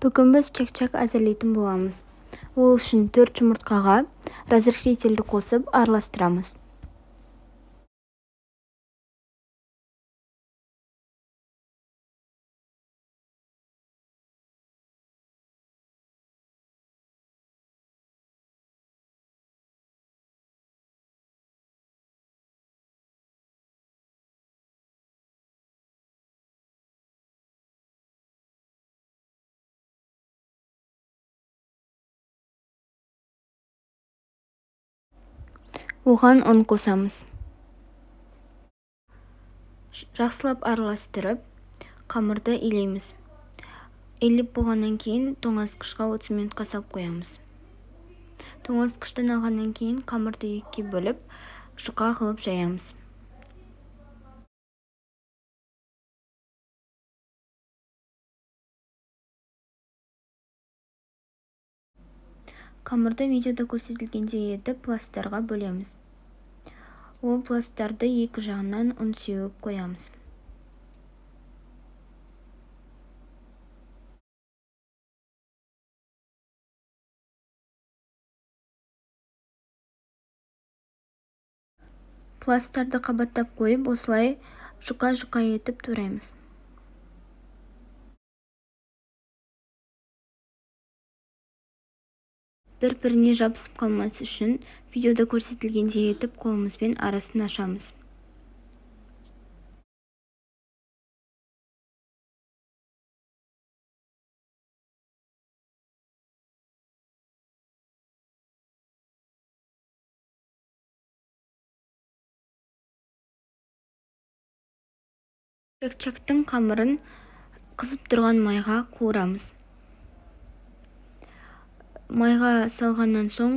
Бүгін біз чак-чак әзірлейтін боламыз. Ол үшін 4 жұмыртқаға разрыхлительді қосып араластырамыз. Оған ұн қосамыз. Жақсылап араластырып, қамырды илейміз. Илеп болғаннан кейін тоңазытқышқа 30 минутқа салып қоямыз. Тоңазытқыштан алғаннан кейін қамырды екіге бөліп, жұқа қылып жаямыз. Қамырды видеода көрсетілгендей етіп пласттарға бөлеміз. Ол пласттарды екі жағынан ұн сеуіп қоямыз. Пласттарды қабаттап қойып, осылай жұқа-жұқа етіп тураймыз. Бір-біріне жабысып қалмас үшін видеода көрсетілгендей етіп қолымызбен арасын ашамыз. Чак-чактың қамырын қызып тұрған майға қуырамыз. Майға салғаннан соң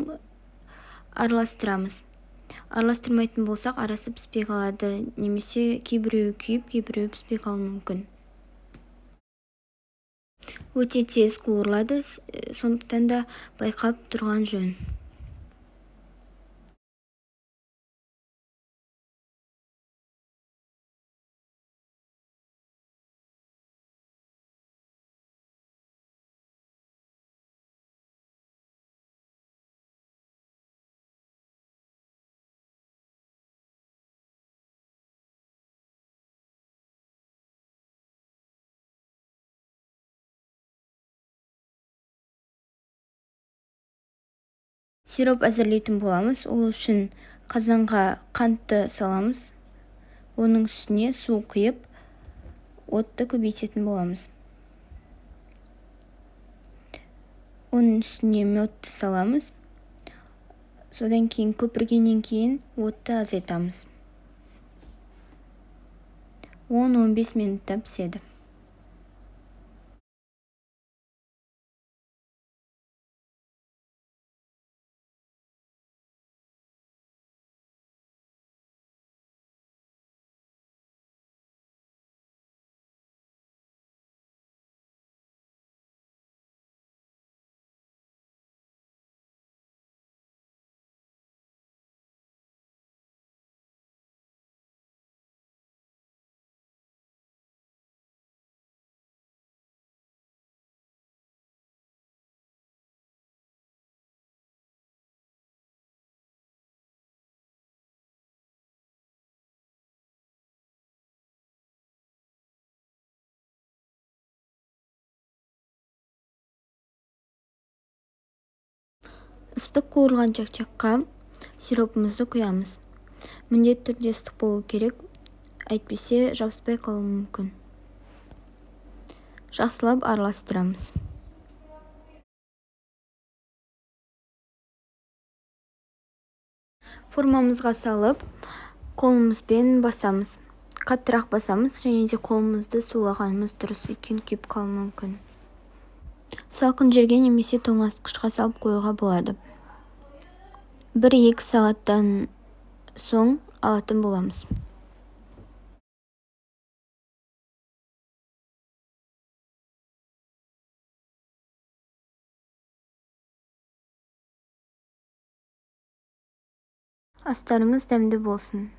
араластырамыз. Араластырмайтын болсақ, арасы піспей қалады, немесе кейбіреуі күйіп, кейбіреуі піспей қалуы мүмкін. Өте тез қуырылады, сондықтан да байқап тұрған жөн. Сироп әзірлейтін боламыз. Ол үшін қазанға қантты саламыз. Оның үстіне су құйып, отты көбейтетін боламыз. Оның үстіне мёдті саламыз. Содан кейін көпіргеннен кейін отты азайтамыз. 10-15 минутта піседі. Ыстық қуырылған чак-чакқа сиропымызды құямыз. Міндетті түрде ыстық болу керек, әйтпесе жабыспай қалуы мүмкін. Жақсылап араластырамыз. Формамызға салып, қолымызбен басамыз. Қаттырақ басамыз және де қолымызды сулағанымыз дұрыс, өйткені күйіп қалуы мүмкін. Салқын жерге немесе тоңазытқышқа салып қоюға болады. 1-2 сағаттан соң алатын боламыз. Астарыңыз дәмді болсын.